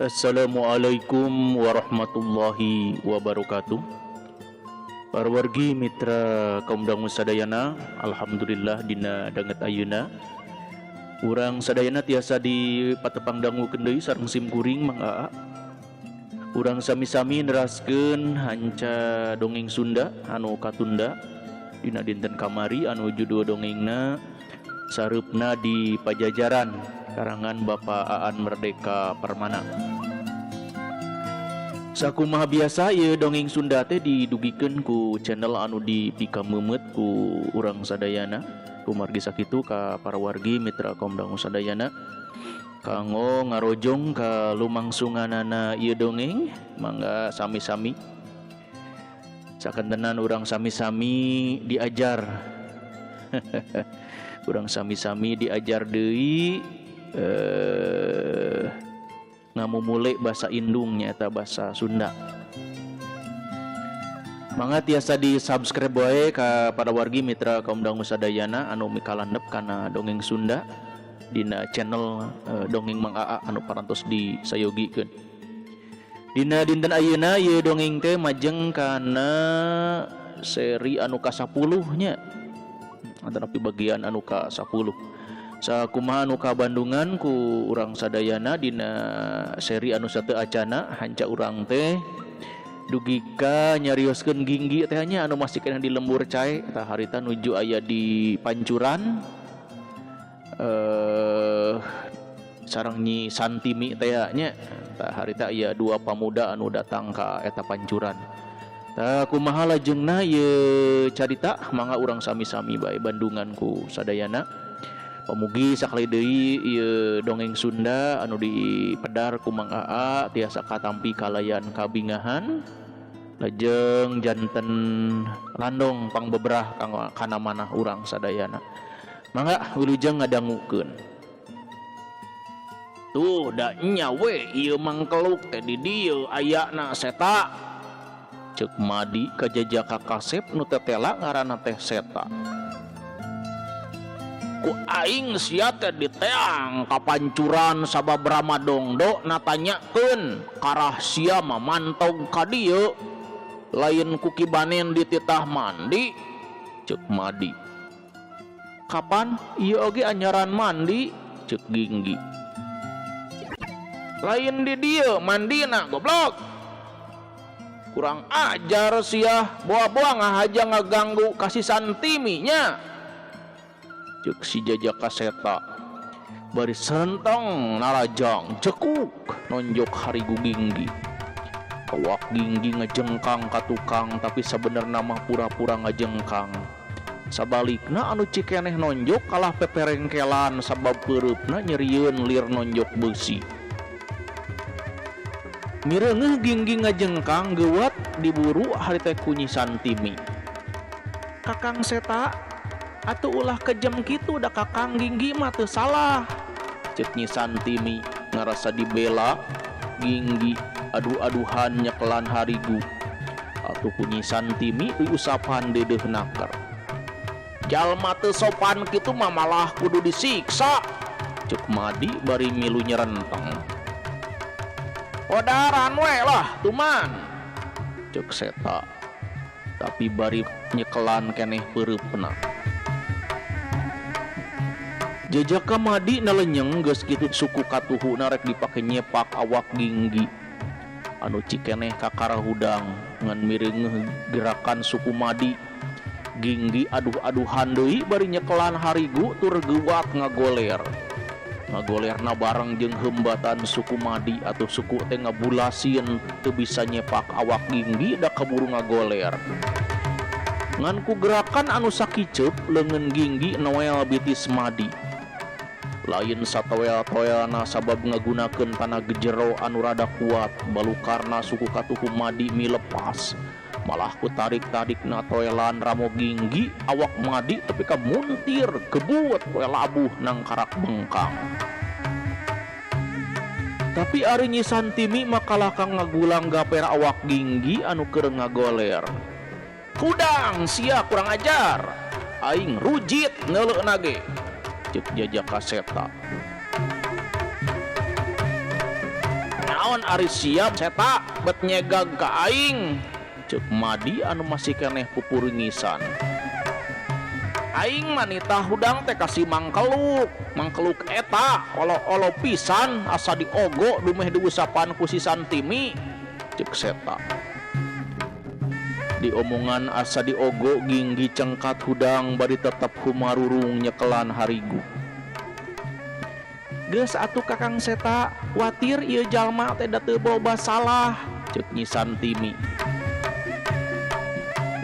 Assalamualaikum warahmatullahi wabarakatuh. Para wargi mitra kaum dangu sadayana, alhamdulillah dina danget ayeuna. Urang sadayana tiasa di patepang dangukeun deui sareng sim kuring Mang Aa. Urang sami-sami neraskeun hanca dongeng Sunda anu katunda dina dinten kamari anu judul dongengna Sareupna di Pajajaran karangan Bapak Aan Merdeka Permana. Sakumaha biasa ieu dongeng Sunda teh didugikeun ku channel anu dipikameumeuet ku urang sadayana. Kumargi sakitu ka para wargi mitra kaum dangu sadayana kanggo ngarojong ka lumangsunganana ieu dongeng, mangga sami-sami sakentenan urang sami-sami diajar. Urang sami-sami diajar deui ngamumule bahasa indung nyaeta bahasa Sunda. Mangga tiasa di subscribe wae ka para wargi mitra kaum dangu sadayana anu mikalandep kana dongeng Sunda dina channel Dongeng Mang Aa anu parantos disayogikeun. Dina dinten ayeuna ieu dongeng teh majeng kana seri anu ka-10 nya. Antara bagian anu ka-10. Sakumaha anu kabandungan ku urang sadayana dina seri anu sateu acana hanca urang teh dugi ka nyarioskeun Ginggi teh nya anu masih keneh di lembur cae tah harita nuju aya di pancuran sareng Nyi Santimi teh nya tah harita aya dua pamuda anu datang ka eta pancuran. Tah kumaha lajengna ieu carita mangga urang sami-sami bae bandungan ku sadayana. Pamugi sakali deui ieu dongeng Sunda anu dipedar ku Mang Aa tiasa katampi kalayan kabingahan lajeng janten landong pangbeberah kanggo kana manah urang sadayana. Mangga wilujeng ngadangukeun. Tuh da nya we ieu mangkeluk teh di dieu ayana seta. Ceuk Madi ka jajaka kasep nu tetela ngaranna teh Seta. Ku aing sia teh diteang kapancuran sabab Rama Dongdo natanyakeun karah sia mah mantog ka dieu lain ku Ki Banen dititah mandi. Ceuk Madi. Kapan ieu oge anyaran mandi? Ceuk Ginggi. Lain di dieu mandina goblok. Kurang ajar sia, boa-boa ngahaja ngaganggu ka si Santimi nya. Ceuk si jajaka Seta. Bari serenteng narajang jekuk nonjok harigu Ginggi. Awak Ginggi ngejengkang ka tukang tapi sabenerna mah pura-pura ngajengkang. Sabalikna anu cikeneh nonjok kalah peperengkelan sabab peureupna nyerieun lir nonjok beusi. Mireungeuh Ginggi ngajengkang geuwat diburu hari teh ku Nyi Santimi. Kakang Seta atuh ulah kejam kitu da Kakang Ginggi mah teu salah. Ceuk Nyi Santimi ngarasa dibela Ginggi adu-aduhan nyekelan harigu. Atuh ku Nyi Santimi diusapan deudeuh naker. Jalma teu sopan kitu mah malah kudu disiksa. Ceuk Madi bari milu nyerenteng. Odaran we lah tuman. Ceuk Seta. Tapi bari nyekelan keneh peureupna. Jajaka Madi nalenyeng geus kitu suku katuhuna rek dipake nyepak awak Ginggi. Anu cikeneh kakara hudang ngan mireungeuh gerakan suku Madi. Ginggi aduh-aduhan deui bari nyekelan harigu tur geuwat ngagoler. Ngagolerna bareng jeung heumbatan suku Madi atuh suku teh ngabulasieun teu bisa nyepak awak Ginggi da kaburu ngagoler. Ngan ku gerakan anu sakiceup leungeun Ginggi noel bitis Madi. Lain satoel-toelna sabab ngagunakeun tanag jero anu rada kuat balukarna suku katuhu Madi milepas. Malah ku tarik-tarikna toelan ramo Ginggi awak Madi tepi ka muntir gebut we labuh nangkarak bengkang. Tapi ari Nyi Santimi mah kalah ka ngagulang gaper awak Ginggi anu keur ngagoler. Hudang sia kurang ajar! Aing rujit neuleuna ge! Ceuk Jajaka Seta. Naon ari sia Seta bet nyegag ka aing? Ceuk Madi anu masih keneh pupuringisan. Aing mah nitah hudang teh ka si Mangkeluk. Mangkeluk eta olo-olo pisan asa diogo dumeh diusapan ku si Santimi, ceuk Seta. Diomongan asa diogo Ginggi cengkat hudang bari tetep humarurung nyekelan harigu. Geus atuh Kakang Seta, watir ieu jalma teh da teu loba salah, ceuk Nyi Santimi.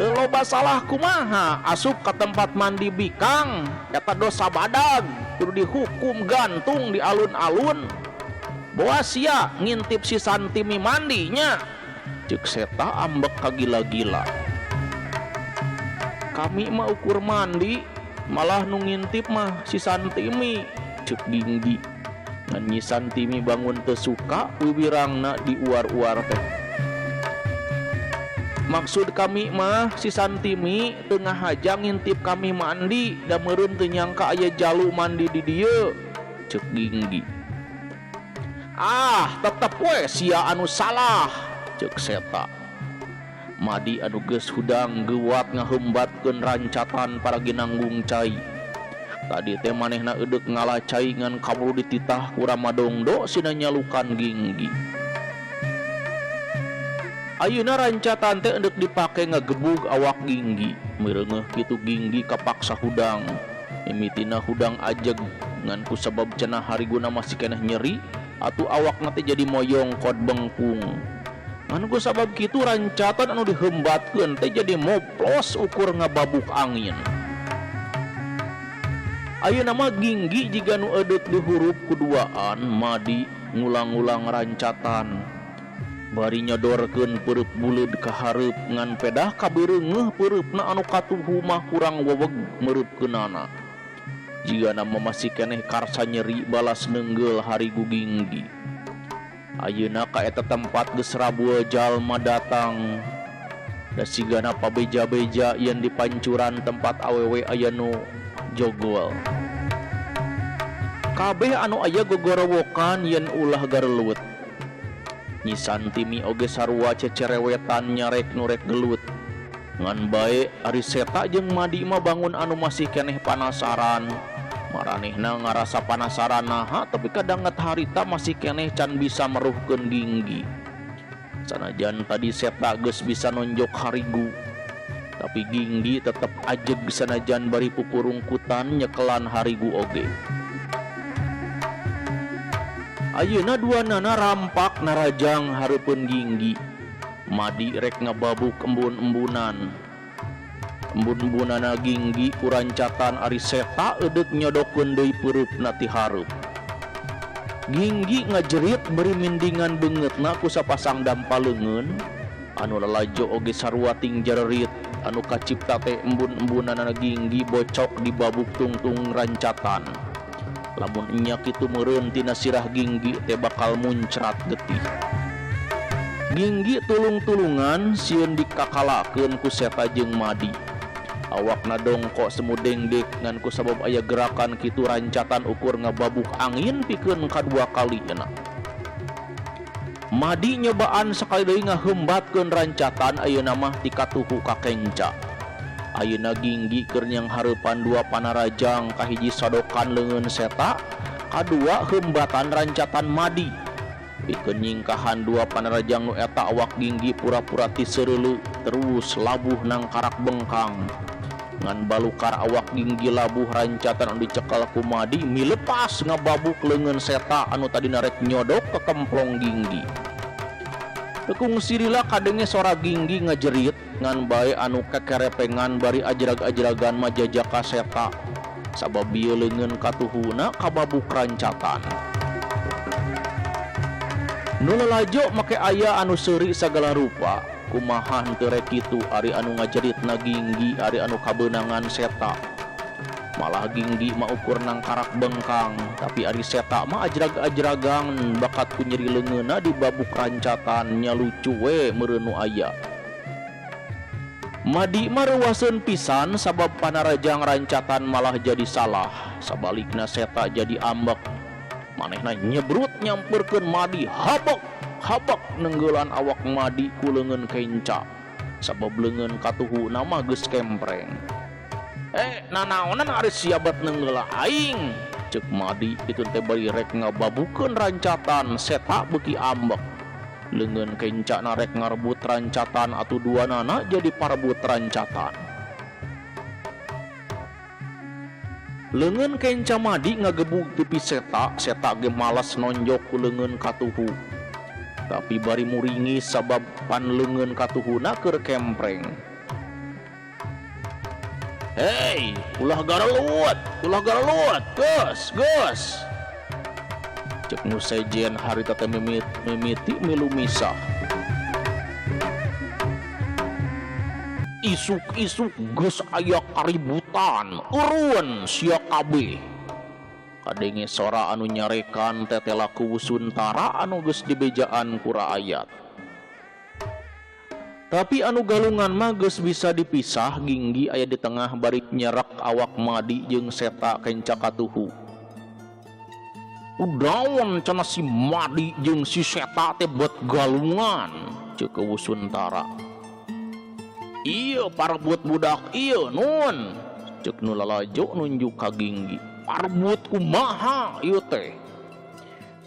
Teu loba salah kumaha asup ka tempat mandi bikang, eta dosa badag, kudu dihukum gantung di alun-alun. Boa sia ngintip si Santimi mandi nya, ceuk Seta ambek kagila-gila. Kami mah ukur mandi, malah nu ngintip mah si Santimi, ceuk Ginggi. Ngan Nyi Santimi bangun teu suka wiwirangna diuar-uar teh. Maksud kami mah si Santimi teu ngahaja ngintip kami mandi, da meureun teu nyangka aya jalu mandi di dieu, ceuk Ginggi. Ah, tetep we sia anu salah, ceuk Seta. Madi anu geus hudang geuwat ngahembatkeun rancatan paragi nanggung cai. Tadi teh manehna eudek ngala cai ngan kaburu dititah ku Ramadongdo sina nyalukan Ginggi. Ayeuna rancatan teh endek dipake ngagebug awak Ginggi. Mireungeuh kitu Ginggi kapaksa hudang. Mimitina hudang ajeg ngan kusabab cenah hariguna masih keneh nyeri atuh awakna teh jadi moyong kod bengkung. Ngan kusabab kitu rancatan anu dihembatkeun teh jadi moplos ukur ngababuk angin. Ayeuna mah Ginggi jiga nu eudek dihurup kuduaan Madi ngulang-ngulang rancatan. Bari nyodorkeun peureub buleud ka hareup ngan pedah kabireungeuh peureupna anu katuhu mah kurang weweg meureupkeunana. Jigana mah masih keneh karsa nyeri balas neunggeul harigu Ginggi. Ayeuna ka eta tempat geus rabua jalma datang. Da sigana pabeja-beja yen di pancuran tempat awewe aya nu jogol. Kabeh anu aya gogorowokan yen ulah garelut. Nyi Santimi oge sarua cecerewetan nyarek nurek gelut. Ngan bae ari Seta jeung Madi mah bangun anu masih keneh panasaran. Maranehna ngarasa panasaran naha tapi kadanget harita masih keneh can bisa meruhkeun Ginggi. Sanajan tadi Seta geus bisa nonjok harigu, tapi Ginggi tetep ajeg sanajan bari pupurungkutan nyekelan harigu oge. Ayeuna duanana rampak narajang hareupeun Ginggi. Madi rek ngababuk embun-embunan. Embun-embunana Ginggi kurancatan ari Seta eudek nyodokeun deui peureupna ti hareup. Ginggi ngajerit bari mindingan beungeutna ku sapasang dampa leungeun anu lalajo oge sarua ting jererit anu kacipta teh embun-embunana Ginggi bocok dibabuk tungtung rancatan. Lamun nya kitu meureun tina sirah Ginggi teh bakal muncrat getih. Ginggi tulung-tulungan sieun dikakalakeun ku Seta jeung Madi. Awakna dongkok semu dengdek ngan ku sabab aya gerakan kitu rancatan ukur ngababuk angin pikeun kadua kalina. Madi nyobaan sakali deui ngahembatkeun rancatan ayeuna mah ti katuhu ka kenca. Ayeuna Ginggi keur nyanghareupan dua panarajang kahiji sodokan leungeun Seta, kadua hembatan rancatan Madi. Pikeun nyingkahan dua panarajang nu eta awak Ginggi pura-pura tisereuleu terus labuh nangkarak bengkang. Ngan balukar awak Ginggi labuh rancatan anu dicekal ku Madi milepas ngababuk leungeun Seta anu tadina rek nyodok ke kemplong Ginggi. Tekung sirila kadenge sora Ginggi ngajerit. Ngan bae anu kekerepengan bari ajrag-ajragan mah jajaka Seta sabab bieu leungeun katuhuna kababuk rancatan. Nu lalajo make aya anu seuri sagala rupa, kumaha henteu rek kitu ari anu ngajeritna Ginggi ari anu kabeunangan Seta. Malah Ginggi mah ukur nangkarak bengkang, tapi ari Seta mah ajrag-ajragan bakat ku nyeri leungeunna dibabuk rancatan nya lucu we meureun nu aya. Madi mah reuaseun pisan sabab panarajang rancatan malah jadi salah, sabalikna Seta jadi ambek. Manehna nyebrut nyampeurkeun Madi habek habek nenggeulan awak Madi ku leungeun kenca sabab leungeun katuhuna mah geus kempreng. Eh, nanaonan ari sia bet neunggeul aing? Ceuk Madi kitu teh bari rek ngababukeun rancatan Seta beuki ambek. Leungeun kencana rek ngarebut rancatan atuh duanana jadi parebut rancatan. Leungeun kenca Madi ngagebug pipi Seta, Seta ge malas nonjok ku leungeun katuhu. Tapi bari muringis sabab pan leungeun katuhuna keur kempreng. Hei, ulah garaluut, ulah garaluut, geus, geus. Cek nu sejen harita teh mimiti milu misah. Isuk-isuk geus aya kaributan, eureun sia kabeh. Kadenge sora anu nyarekan tetela ku Wusuntara anu geus dibejaan ku raayat. Tapi anu galungan mah geus bisa dipisah, Ginggi aya di tengah bari nyerek awak Madi jeung Seta kenca katuhu. Udaun cenah si Madi jeung si Seta teh bet galungan, ceuk Wusuntara. Ieu parebut budak ieu nun, ceuk nu lalajo nunjuk ka Ginggi. Parebut kumaha ieu teh?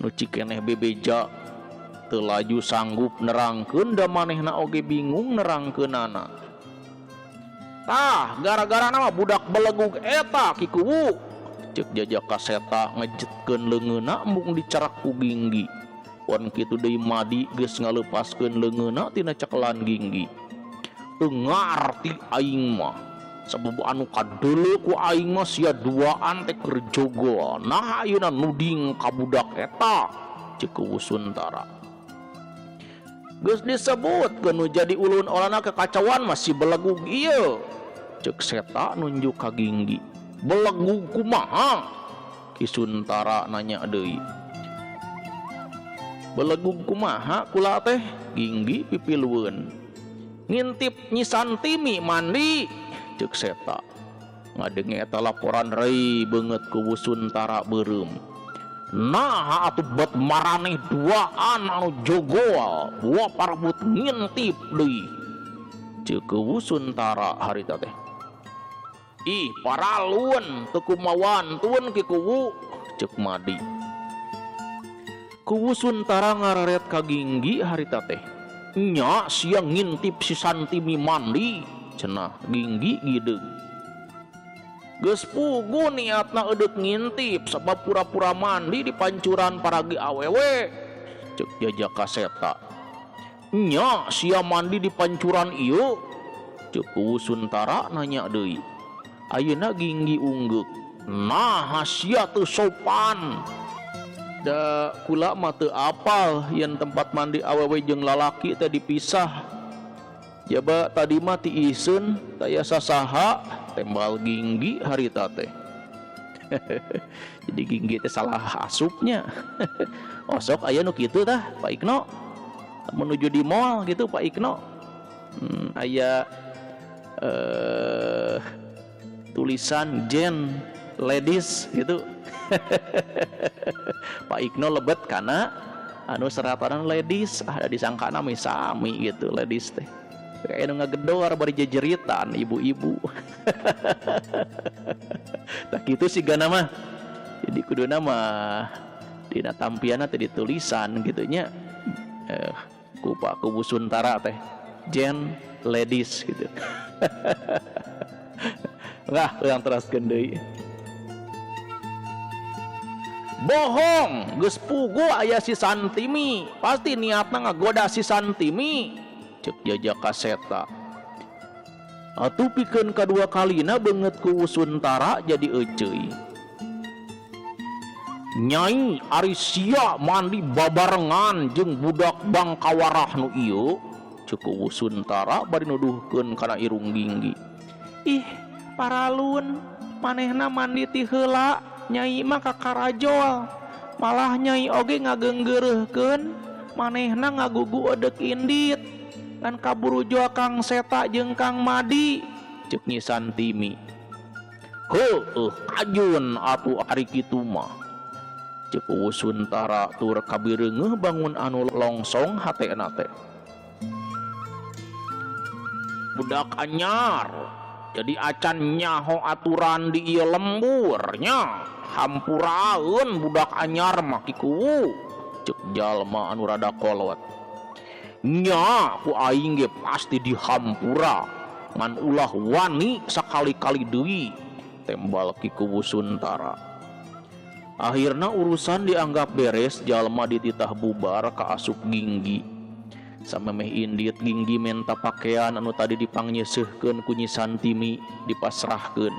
Nu cikeneh bebeja teu laju sanggup nerangkeun da manehna oge bingung nerangkeunana. Tah, gara-garana mah budak belegug eta Ki Kuwu. Ceuk jajaka Seta ngejetkeun leungeunna embung dicerak ku Ginggi. Pon kitu deui Madi geus ngaleupaskeun leungeunna tina cekelan Ginggi. Teu ngarti aing mah. Sabab anu kadeuleu ku aing mah sia duaan teh keur jogol. Nah ayeuna nuding ka budak eta, ceuk Wusuntara. Geus disebutkeun nu jadi ulun olana kekacauan mah si belegug ieu. Ceuk Seta nunjuk ka Ginggi. Belegug kumaha? Ki Suntara nanya deui. Belegug kumaha kula teh? Ginggi pipilueun. Ngintip Nyi Santimi mandi, ceuk Seta. Ngadenge eta laporan rei beungeut ku Wusuntara beureum. Nah atuh bet maraneh duaan anu jogol, buah parebut ngintip deui. Ceuk Wusuntara harita teh. Ih, paralun teu kumawan tun Ki Kuwu, ceuk Madi. Kuwu Suntara ngararet ka Ginggi harita teh. Nya sia ngintip si Santimi mandi, cenah Ginggi gideug. Geus puguh niatna eudeuh ngintip sabab pura-pura mandi di pancuran paragi awewe, ceuk jajaka Seta. Nya sia mandi di pancuran ieu, ceuk Kuwu Suntara nanya deui. Ayeuna Ginggi unggeuk. Nah sia teu sopan. Da kula mah teu apal yen tempat mandi awewe jeung lalaki teh dipisah. Jaba tadi mah tiiseun taya sasaha, tembal Ginggi harita teh. Jadi Ginggi teh salah asupnya. Osok aya nu kitu tah Pak Ikno. Menuju di mall gitu Pak Ikno. Aya tulisan Jen ladies gitu. Pak Ikno lebet karena anu seratanan ladies, ada disangkana sami gitu ladies teh. Kayak nu ngagedor bari jejeritan ibu-ibu. Tak gitu sih gana mah. Jadi kuduna mah dina tampianna teh ditulisan gitu nya. Ku Pak Kuwu Suntara teh Jen ladies gitu. Nah, urang teraskeun deui. Bohong, geus puguh aya si Santimi, pasti niatna ngagoda si Santimi, ceuk jajaka Seta. Atuh pikeun kadua kalina beungeut Kuwu Suntara jadi euceuy. Nyai ari sia mandi babarengan jeung budak bangkawarah nu ieu? Ceuk Kuwu Suntara bari nuduhkeun kana irung Ginggi. Ih, paralun, manehna mandi ti heula, nyai mah kakarajol. Malah nyai oge ngageunggeureuhkeun manehna ngagugu eudek indit. Ngan kaburu jua Kang Seta jeung Kang Madi, ceuk Nyi Santimi. Heueuh kajun atuh ari kitu mah. Ceuk Kuwu Suntara tur kabireungeuh bangun anu longsong hatena teh. Budak anyar, jadi acan nyaho aturan di ieu lembur nya. Hampuraeun budak anyar mah Ki Kuwu, ceuk jalma anu rada kolot. Nya ku aing ge pasti dihampura, ngan ulah wani sakali-kali deui, tembal Ki Kuwu Suntara. Akhirna urusan dianggap beres, jalma dititah bubar ka asup Ginggi. Samemeh indit Ginggi menta pakaian anu tadi dipangnyeuseurkeun ku Nyi Santimi dipasrahkeun.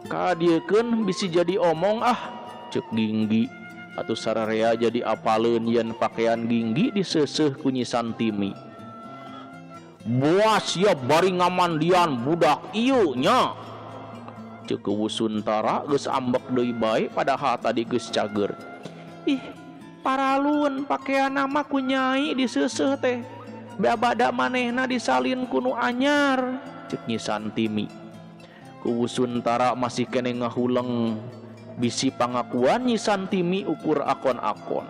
Kadieukeun bisi jadi omong ah, ceuk Ginggi. Atuh sararea jadi apaleun yen pakaian Ginggi diseuseuh ku Nyi Santimi. Boas sia bari ngamandian budak ieu nya. Ceuk Kuwu Suntara geus ambek deui bae padahal tadi geus cager. Ih, paralun pakaianna mah ku nyai diseuseuh teh. Babada manehna disalin ku nu anyar, ceuk Nyi Santimi. Kuwu Suntara masih keneh ngahuleng. Bisi pangakuan Nyi Santimi ukur akon-akon.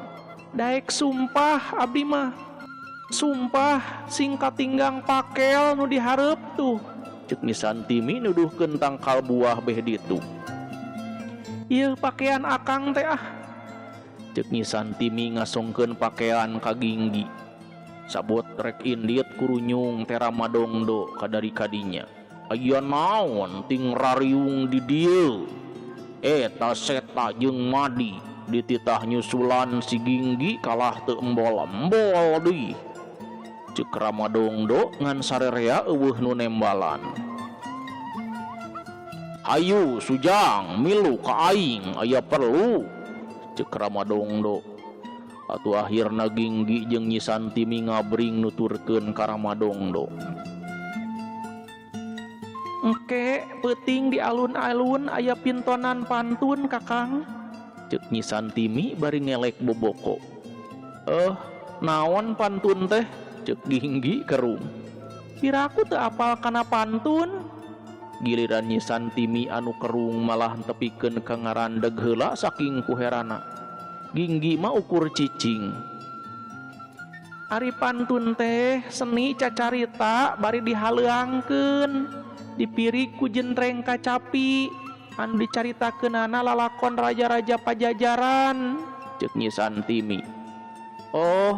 Daek sumpah abdi mah. Sumpah sing katinggang pakel nu dihareup tuh. Ceuk Nyi Santimi nuduhkeun tangkal buah beh ditu. Ieu pakaian akang teh ah. Ceuk Nyi Santimi ngasongkeun pakaian ka Ginggi. Sabot rek indit kurunyung teh Ramadongdo kadari kadinya. Aya naon ting rariung di dieu? Eta Seta jeung Madi dititah nyusulan si Ginggi kalah teu embol-embol deui. Ceuk Ramadongdo ngan sarerea eueuh nu nembalan. Hayu Sujang milu ka aing aya perlu, ceuk Ramadongdo. Atuh akhirna Ginggi jeung Nyi Santimi ngabring nuturkeun ka Ramadongdo. Engke peuting di alun-alun aya pintonan pantun Kakang, ceuk Nyi Santimi bari ngelek boboko. Naon pantun teh? Ceuk Ginggi kerung. Piraku teu apal kana pantun. Giliran Nyi Santimi anu kerung malah tepikeun ka ngarandeg heula saking kuherana. Ginggi mah ukur cicing. Ari pantun teh seni cacarita bari dihaleuangkeun. Dipirig ku jentreng kacapi anu dicaritakeunana lalakon raja-raja Pajajaran, ceuk Nyi Santimi. Oh,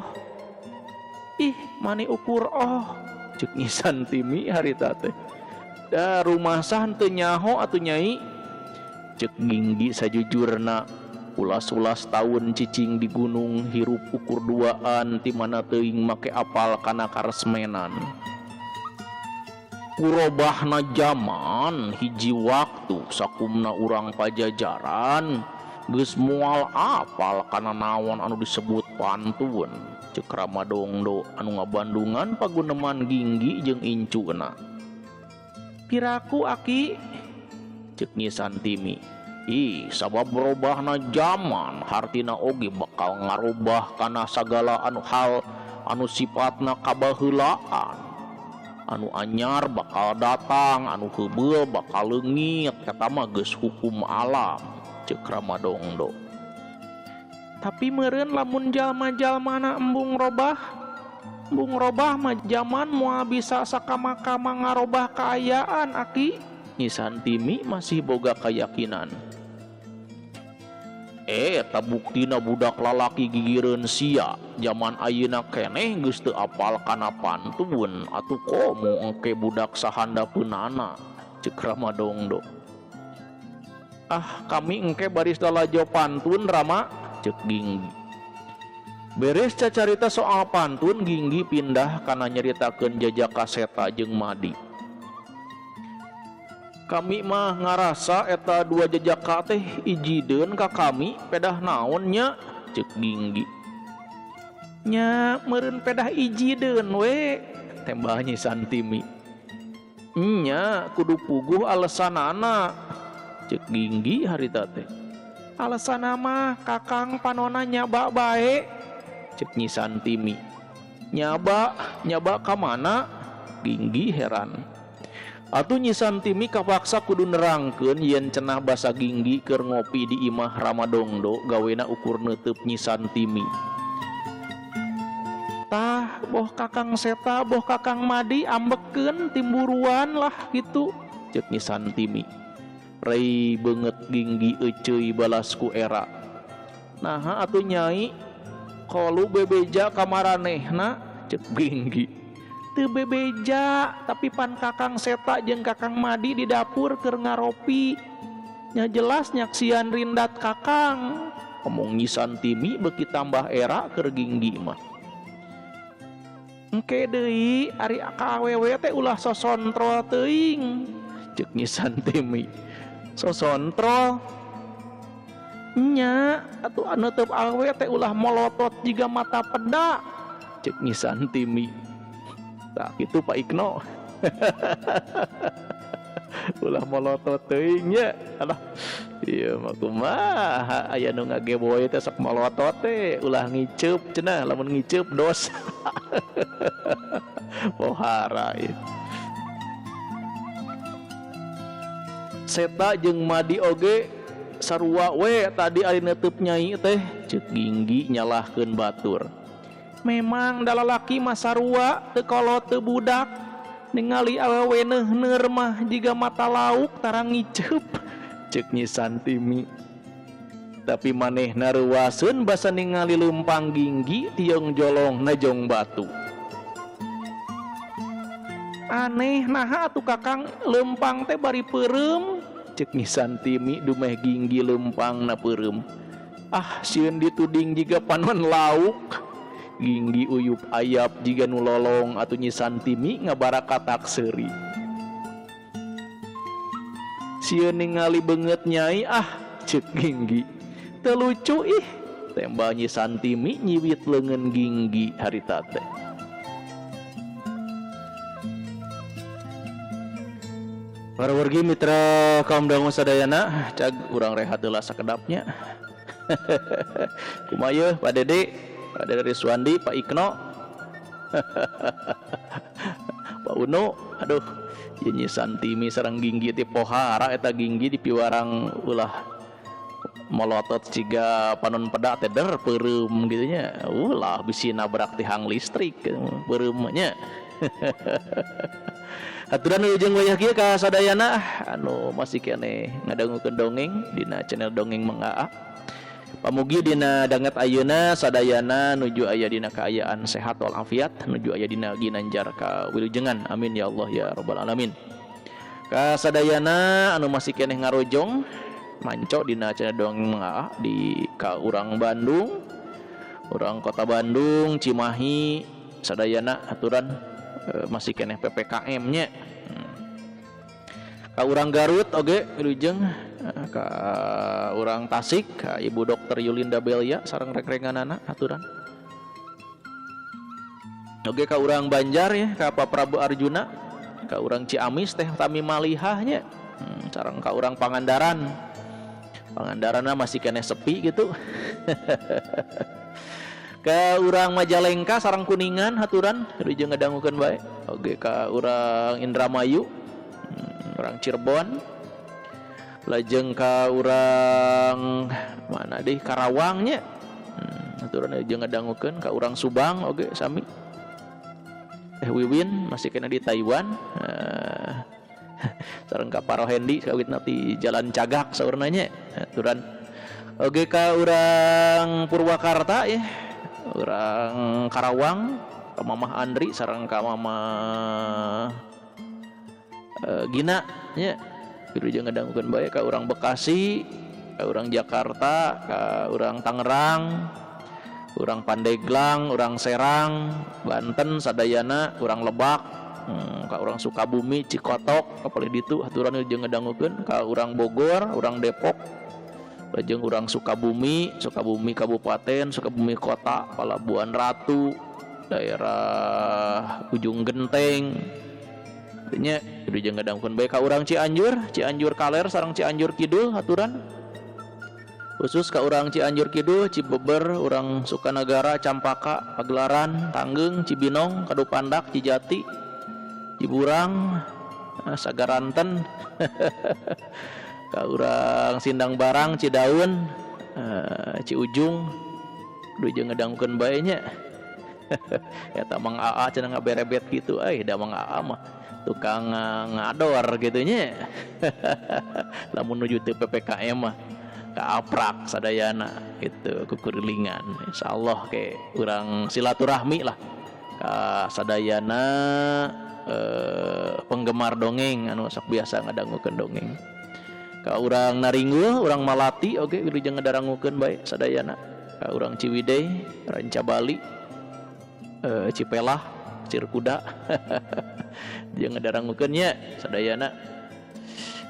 ih mani ukur oh, ceuk Nyi Santimi harita teh. Da rumasah teu nyaho atuh nyai, ceuk Ginggi sajujurna. Ulas-ulas taun cicing di gunung hirup ukur duaan ti mana teuing make apal kana karesmenan. Kurobahna jaman hiji waktu sakumna urang Pajajaran geus moal apal kana naon anu disebut pantun, ceuk Ramadongdo anu ngabandungan paguneman Ginggi jeung incuna. Piraku aki, ceuk Nyi Santimi. Ih, sabab robahna jaman hartina oge bakal ngarobah kana sagala anu hal anu sifatna kabaheulaan. Anu anyar bakal datang, anu heubeul bakal leungit, eta mah geus hukum alam, ceuk Ramadongdo. Tapi meureun lamun jalma-jalmana embung robah, embung robah mah jaman moal bisa sakama-kama ngarobah kaayaan aki. Nyi Santimi masih boga keyakinan. Eta buktina budak lalaki gigireun sia jaman ayeuna keneh geus teu apal kana pantun atuh komo engke budak sahandapeunana, ceuk Ramadongdo. Ah, kami engke baris lalajo pantun Rama, ceuk Ginggi. Beres cacarita soal pantun, Ginggi pindah kana nyaritakeun jajaka Seta jeung Madi. Kami mah ngarasa eta dua jejaka teh ijideun ka kami pedah naon nya ceuk Ginggi. Nya meureun pedah ijideun we tembah Nyi Santimi. Nya kudu puguh alesanana ceuk Ginggi harita teh. Alesana mah kakang panona nyaba bae ceuk Nyi Santimi. Nyaba, nyaba ka mana? Ginggi heran. Atuh Nyi Santimi kapaksa kudu nerangkeun yen cenah basa Ginggi keur ngopi di imah Rama Dongdo gawena ukur neuteub Nyi Santimi. Tah boh kakang Seta boh kakang Madi ambekeun timburuan lah gitu ceuk Nyi Santimi. Rei beungeut Ginggi euceuy balas ku era. Naha atuh nyai kolu bebeja ka maranehna ceuk Ginggi. Teu bebeja tapi pan kakang Seta jeung kakang Madi di dapur keur ngaropi. Nya jelas nyaksian rindat kakang. Omong Nyi Santimi beuki tambah era keur Ginggi mah. Engke deui ari ka awewe teh ulah sosontrol teuing ceuk Nyi Santimi. Sosontrol nya atuh neuteub awewe teh ulah molotot jiga mata peda ceuk Nyi Santimi. Tah kitu Pak Ikno. Ulah molotot teuing nya. Alah ieu mah kumaha aya nu ngageboy teh sok molotot teh ulah ngiceup cenah lamun ngiceup dosa. Pohara ieu. Seta jeung Madi oge sarua we tadi ari neuteub nyai teh ceuk Ginggi nyalahkeun batur. Memang da lalaki mah sarua teu kolot teu budak ningali awewe neuhneur mah jiga mata lauk tara ngiceup ceuk Nyi Santimi. Tapi manehna reuaseun basa ningali leumpang Ginggi tiong jolong najong batu. Aneh naha atuh kakang leumpang teh bari peureum ceuk Nyi Santimi dumeh Ginggi leumpangna peureum. Ah sieun dituding jiga panon lauk. Ginggi uyup ayap jiga nu lolong atuh Nyi Santimi ngabarakatak seuri. Sieun ningali beungeut nyai ah ceuk Ginggi. Teu lucu ih tembah Nyi Santimi nyiwit leungeun Ginggi harita teh. Para wargi mitra kaum dangu sadayana cag urang rehat heula sakedapnya. Kumaha yeuh Pak Dede, Pak Dede Riswandi, Pak Ikno, Pak Uno, aduh ieu Nyi Santimi sareng Ginggi teh pohara eta Ginggi dipiwarang ulah molotot ciga panon peda teh der peureum kitu nya. Ulah bisi nabrak tihang listrik peureum nya. Aturan ujung wayah kieu ka sadayana anu masih keneh ngadangukeun dongeng dina channel Dongeng Mang Aa. Pamugi dina danget ayeuna sadayana nuju aya dina kaayaan sehat walafiat, nuju aya dina ginanjar kawilujengan. Amin ya Allah ya rabbal alamin. Ka sadayana anu masih keneh ngarojong manco dina channel Dongeng Mang Aa di ka urang Bandung, urang kota Bandung, Cimahi, sadayana aturan masih keneh PPKM nya. Ka urang Garut oge wilujeng, ka urang Tasik, ka Ibu Dokter Yulinda Belia sareng reng-renganana aturan. Oge ka urang Banjar ya, ka Pak Prabu Arjuna, ka urang Ciamis teh Tami Malihah nya. Sareng ka urang Pangandaran. Pangandaranna masih keneh sepi gitu. Ka urang Majalengka sareng Kuningan haturan wilujeng ngadangukeun bae. Oge ka urang Indramayu, urang Cirebon. Lajeng ka urang mana deui Karawang nya. Haturan wilujeng ngadangukeun ka urang Subang oge sami. Teh Wiwin masih kena di Taiwan. Sareng ka Parohendi kawitna ti Jalan Cagak saurna nya. Haturan. Oge ka urang Purwakarta ya. Urang Karawang, ka Mamah Andri sareng ka Mamah Gina nya. Wilujeng ngadangukeun bae ka urang Bekasi, ka urang Jakarta, ka urang Tangerang, urang Pandeglang, urang Serang, Banten sadayana, urang Lebak. Ka urang Sukabumi, Cikotok, ka palih ditu haturan wilujeng ngadangukeun, ka urang Bogor, urang Depok, lajeng urang Sukabumi, Sukabumi Kabupaten, Sukabumi Kota, Palabuhan Ratu, daerah Ujung Genteng. Nya wilujeng ngadangukeun bae ka urang Cianjur, Cianjur Kaler sareng Cianjur Kidul haturan. Khusus ka urang Cianjur Kidul, Cibeber, urang Sukanagara, Campaka, Pagelaran, Tanggeung, Cibinong, Kadupandak, Cijati, Ciburang, Sagaranten, ka urang Sindang Barang, Cidaun, Ciujung, wilujeng ngadangukeun bae nya. Eta Mang Aa cenah ngaberebet kitu euy, da Mang Aa mah tukang ngador kitu nya. Lamun nuju teu PPKM mah kaaprak sadayana gitu kukurilingan. Insyaallah ke urang silaturahmi lah ka sadayana penggemar dongeng anu sok biasa ngadangukeun dongeng. Ka urang Naringgul, urang Malati oge wilujeng ngadarangukeun bae sadayana. Ka urang Ciwidey, Ranca Bali, Cipelah, Cirkuda. Jeung ngadarangukeun nya sadayana.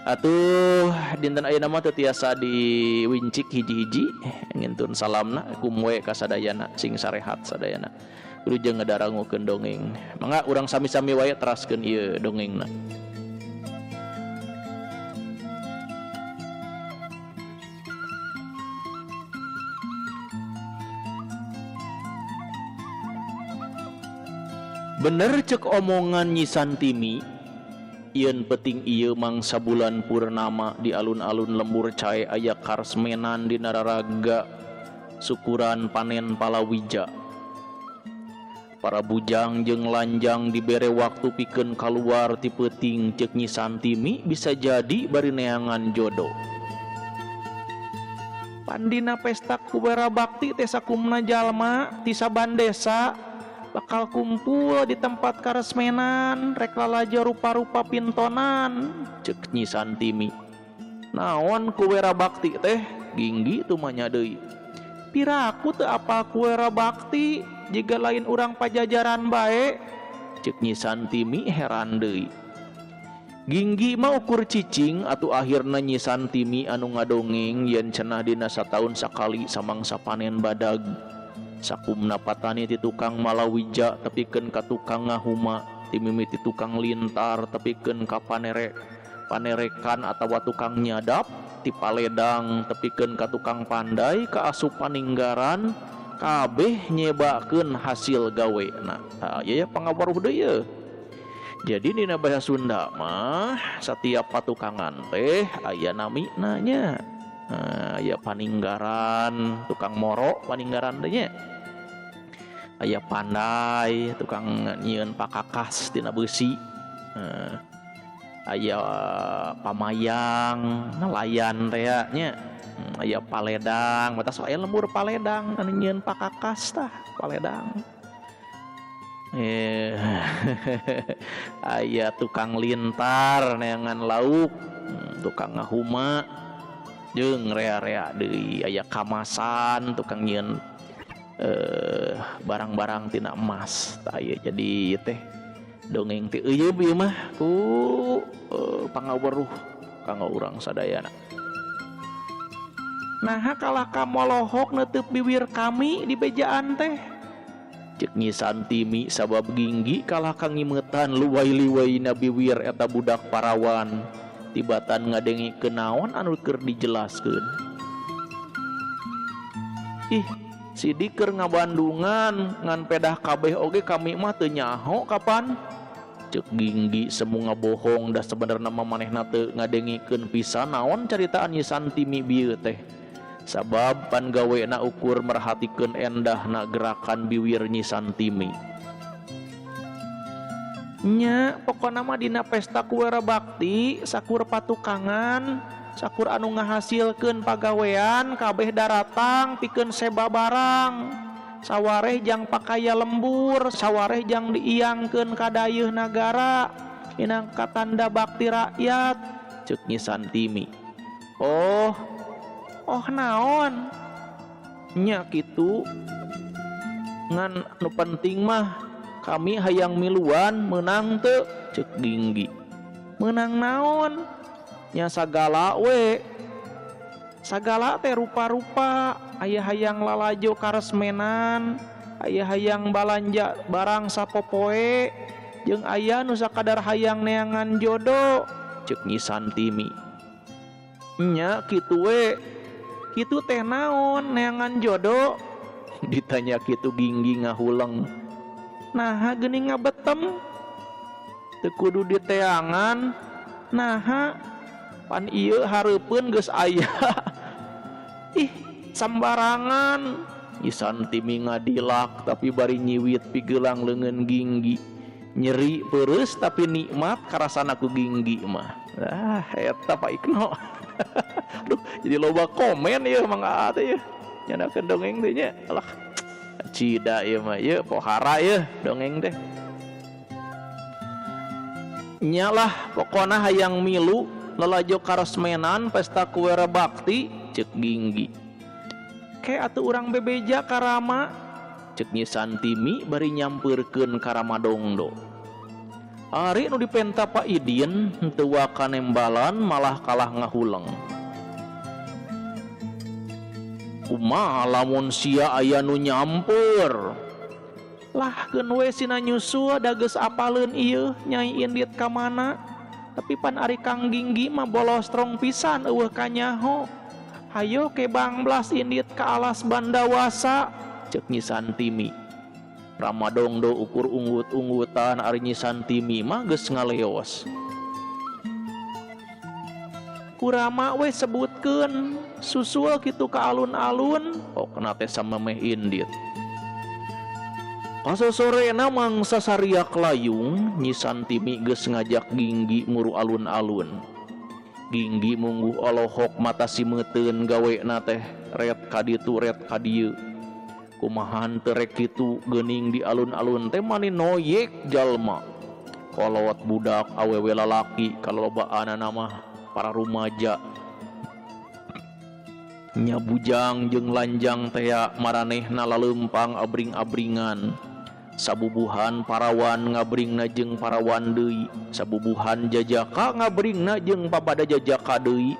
Atuh dinten ayeuna mah teu tiasa diwincik hiji-hiji ngintun salamna kumwe ka sadayana sing sarehat sadayana. Wilujeng ngadarangukeun dongeng. Mangga urang sami-sami wae teraskeun ieu dongengna. Bener cek omongan Nyi Santimi, yen peting ieu mangsa bulan purnama di alun-alun lembur cae aya karesmenan di nararaga syukuran panen palawija. Para bujang jeung lanjang dibere waktu pikeun kaluar ti peuting cek Nyi Santimi bisa jadi bari neangan jodoh. Pandina pesta kubera bakti teh sakumna jalma ti saban desa bakal kumpul di tempat karesmenan rek lalajo rupa-rupa pintonan cek Nyi Santimi. Naon kuwera bakti teh ginggi tumanya deui. Piraku teu apal kuwera bakti jiga lain urang pajajaran bae cek Nyi Santimi heran deui. Ginggi mah ukur cicing atuh akhirna Nyi Santimi anu ngadongeng yen cenah dina sataun sakali samangsa panen badag. Sakumna patani ti tukang malawija tepikeun ka tukang ngahuma, ti mimiti tukang lintar tepikeun ka panerekan atawa tukang nyadap, ti paledang tepikeun ka tukang pandai ka asup paninggaran, kabeh nyebakeun hasil gawena. Tah ieu ya pangawaruh deui ye. Jadi dina bahasa Sunda mah setiap patukangan teh aya namina nya. Aya paninggaran, tukang moro paninggaran teh nya. Aya pandai, tukang nyieun pakakas tina beusi. Aya pamayang, nelayan teh nya. Aya paledang, batas aya lembur paledang anu nyieun pakakas tah, paledang. Aya tukang lintar neangan lauk, tukang ngahuma jeung rea-rea deui, aya kamasan tukang nyieun barang-barang tina emas. Tah ieu jadi teh dongeng teh euyeub ieu mah ku pangaweruh kanggo urang sadayana. Naha kalah ka molohok neuteub biwir kami di bejaan teh cek Nyi Santimi sabab ginggi kalah ka ngimeutan luwai-liwaina biwir eta budak parawan tibatan ngadengikeun naon anu keur dijelaskeun. Ih, sidik keur ngabandungan ngan pedah kabeh oge kami mah teu nyaho kapan cek ginggi semu ngabohong da sebenarna mah manehna teu ngadengikeun pisan naon caritaan Nyi Santimi bieu teh. Sabab pan gawena ukur merhatikeun endahna gerakan biwir Nyi Santimi. Nya pokona mah dina pesta kuwera bakti sakur patukangan sakur anu ngahasilkeun pagawean kabeh daratang pikeun seba barang sawareh jang pakaya lembur sawareh jang diiangkeun ka dayeuh nagara minangka tanda bakti rakyat cek Nyi Santimi. Oh oh naon nya kitu ngan nu penting mah Kami hayang miluan meunang teu? Ceuk Ginggi. Meunang naon? Nya sagala we. Sagala teh rupa-rupa, aya hayang lalajo karesmenan, aya hayang balanja barang sapopoe, jeung aya nu sakadar hayang neangan jodo, ceuk Nyi Santimi. Nya kitu we. Kitu teh naon neangan jodo? Ditanya kitu Ginggi ngahuleng. Naha geuning ngabetem? Teu kudu diteangan. Naha? Pan ieu hareupeun geus aya. Ih, sambarangan. Nyi Santimi ngadilak tapi bari nyiwit pigelang leungeun Ginggi. Nyeri peureus tapi nikmat karasana ku Ginggi mah. Ah, eta Pak Ikno. Aduh, jadi loba komen ieu Mang Aa teh ieu. Nyandakeun dongeng teh nya. Alah, cida ieu mah ieu pohara ieu dongeng teh. Nya lah pokona hayang milu lalajo karesmenan pesta kuwera bakti ceuk Ginggi. Ke atuh urang bebeja ka Rama ceuk Nyi Santimi bari nyampeurkeun ka Rama Dongdo. Ari nu dipenta Pak Idin henteu waka nembalan malah kalah ngahuleng. Kumaha lamun sia aya nu nyampeur? Lah keun we sina nyusul da geus apaleun ieu Nyai indit ka mana. Tapi pan ari Kang Ginggi mah bolostrong pisan eueuh kanyaho. Hayo ke Bangblas indit ka alas Bandawasa ceuk Nyi Santimi. Rama Dongdo ukur unggut-unggutan ari Nyi Santimi mah geus ngaleos. Kurama we sebutkeun susul kitu ka alun-alun pokna teh samemeh indit. Pasosorena mangsa sariak layung Nyi Santimi geus ngajak Ginggi muru alun-alun. Ginggi mungguh olohok mata simeuteun gawena teh ret ka ditu ret ka dieu. Kumaha teu rek kitu geuning di alun-alun teh mani noyek jalma. Kolot budak awewe lalaki kalobaanana mah para rumaja. Nya bujang jeung lanjang tea maranehna laleumpang abring-abringan. Sabubuhan parawan ngabringna jeung parawan deui, sabubuhan jajaka ngabringna jeung papada jajaka deui.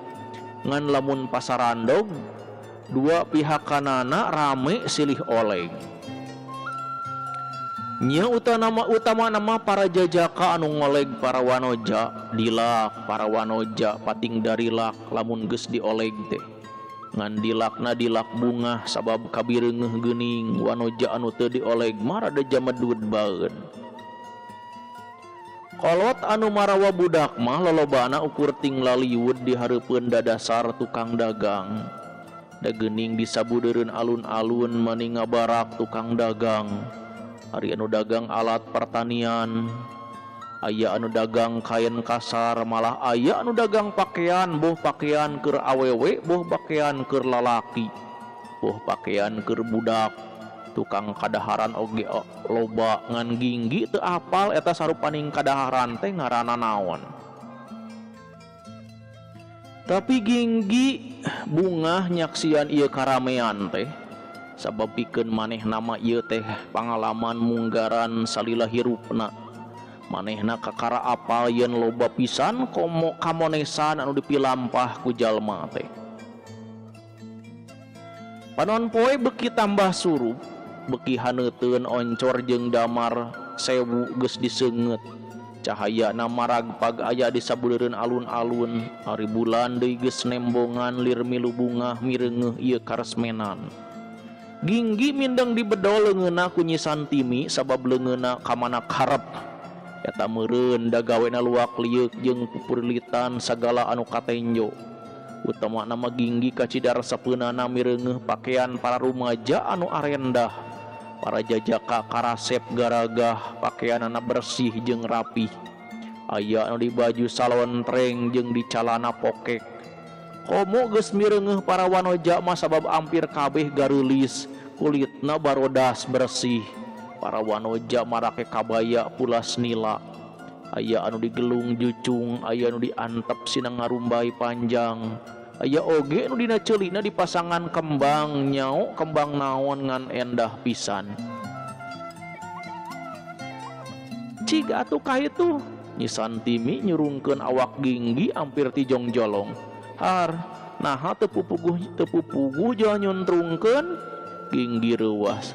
Ngan lamun pasarandog dua pihak kanana rame silih oleng. Nya utama nama para jajaka anu ngoleg para wanoja dilak, para wanoja pating darilak lamun geus dioleg teh. Ngan dilakna dilak bungah sabab kabireungeuh geuning wanoja anu teu dioleg mah rada jamedud baeun. Kolot anu marawa budak mah lolobana ukur ting laliwud di hareupeun dadasar tukang dagang. Da geuning disabudeureun alun-alun mani ngabarak tukang dagang. Ari anu dagang alat pertanian, aya anu dagang kain kasar, malah aya anu dagang pakaian, boh pakaian keur awewe, boh pakaian keur lalaki, boh pakaian keur budak. Tukang kadaharan oge loba ngan Ginggi teu apal eta sarupaning kadaharan teh ngaranna naon. Tapi Ginggi bungah nyaksian ieu karamean teh. Sabab pikeun manehna mah ieu teh pangalaman munggaran salila hirupna. Manehna kakara apal yen loba pisan komo kamonesan anu dipilampah ku jalma teh. Panon poe beuki tambah surup, beuki haneuteun oncor jeung damar sewu geus diseungeut. Cahayana maragpag aya di sabudeureun alun-alun, ari bulan deui geus nembongan lir milu bungah mireungeuh ieu karesmenan. Ginggi mindeng dibedol leungeunna ku Nyi Santimi sabab leungeunna ka mana karep. Eta meureun da gawena luak lieuk jeung pupurilitan sagala anu katenjo. Utamana mah Ginggi kacidar sapeunana mireungeuh pakaian para rumaja anu arendah. Para jajaka karasep garagah pakaianana bersih jeung rapih. Aya anu di baju salontreng jeung di calana pokek. Komo geus mireungeuh para wanoja mah sabab ampir kabeh gareulis, kulitna barodas bersih. Para wanoja marake kabaya pulas nila. Aya anu digelung jucung, aya anu diantep sina ngarumbai panjang. Aya oge anu dina ceulina dipasangan kembang nyao kembang naon ngan endah pisan. Cig atuh ka itu Nyi Santimi nyurungkeun awak Ginggi ampir ti jongjolong. Har naha teu pupuguh jual nyuntrungkeun Ginggi reuwas.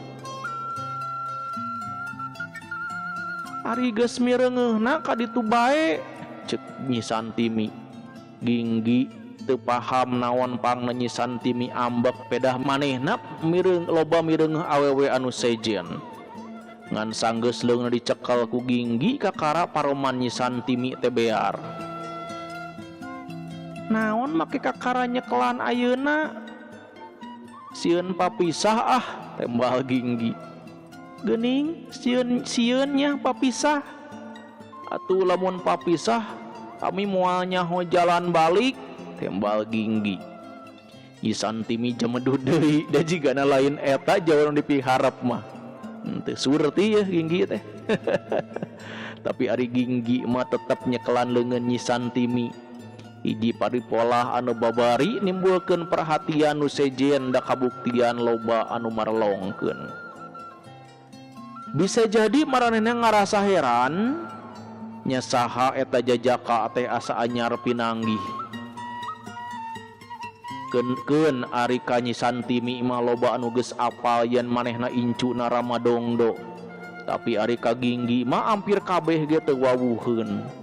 Ari geus mireungeuhna ka ditu bae cek Nyi Santimi. Ginggi teu paham naon pangna Nyi Santimi ambek pedah manehna mireung loba mireungeuh awewe anu sejen. Ngan sanggeus leungeunna dicekel ku Ginggi kakara paroman Nyi Santimi teh bear. Naon make kakara nyekelan ayeuna? Sieun papisah ah tembal Ginggi. Geuning sieun sieun nya papisah. Atuh lamun papisah kami moal nyaho jalan balik tembal Ginggi. Nyi Santimi jemeduh deui da jigana lain eta jawaban dipiharep mah. Teu surti ya Ginggi teh. Tapi ari Ginggi mah tetep nyekelan leungeun Nyi Santimi. Hiji paripolah anu babari nimbulkeun perhatian nu sejen da kabuktian loba anu marelongkeun. Bisa jadi maranehna ngarasa heran nya saha eta jajaka teh asa anyar pinanggih. Keun-keun ari ka Nyi Santimi mah loba anu geus apal yen manehna incuna Ramadongdo. Tapi ari ka Ginggi mah ampir kabeh ge teu wawuheun.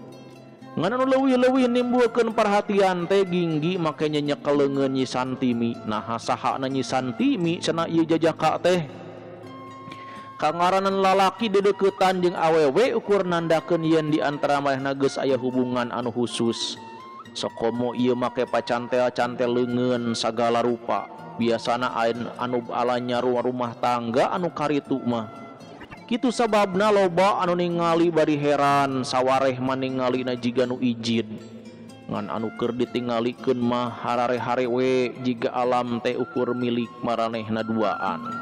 Ngan anu leuwih-leuwih nimbulkeun perhatian teh Ginggi make nyenyekel leungeun Nyi Santimi. Naha sahana Nyi Santimi cenah ieu jajaka teh. Kangaranan lalaki dedeukeutan jeung awewe ukur nandakeun yen di antara manehna geus aya hubungan anu khusus. Sokomo ieu make pacantel-cantel leungeun sagala rupa. Biasana anu alanya rumah tangga anu karitu mah. Kitu sababna loba anu ningali bari heran sawareh maningalina jiga nu ijid. Ngan anu keur ditingalikeun mah harare-hare we jiga alam teh ukur milik maranehna duaan.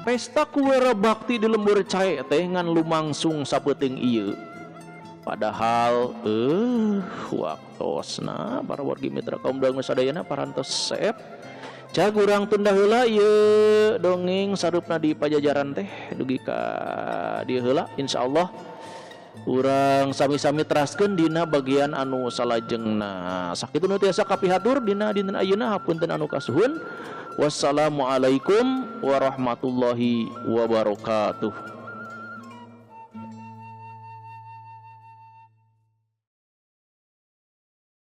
Pesta kuwera bakti di lembur cae teh ngan lumangsung sapeuting ieu. Padahal waktosna para wargi mitra kaum dangu sadayana parantos seep. Cag urang tunda heula ieu dongeng sarupna di Pajajaran teh dugi ka dieu heula insyaallah urang sami-sami teraskeun dina bagian anu salajengna. Sakitu nu tiasa kapihatur dina dinten ayeuna hapunten anu kasuhun. Wassalamualaikum warahmatullahi wabarakatuh.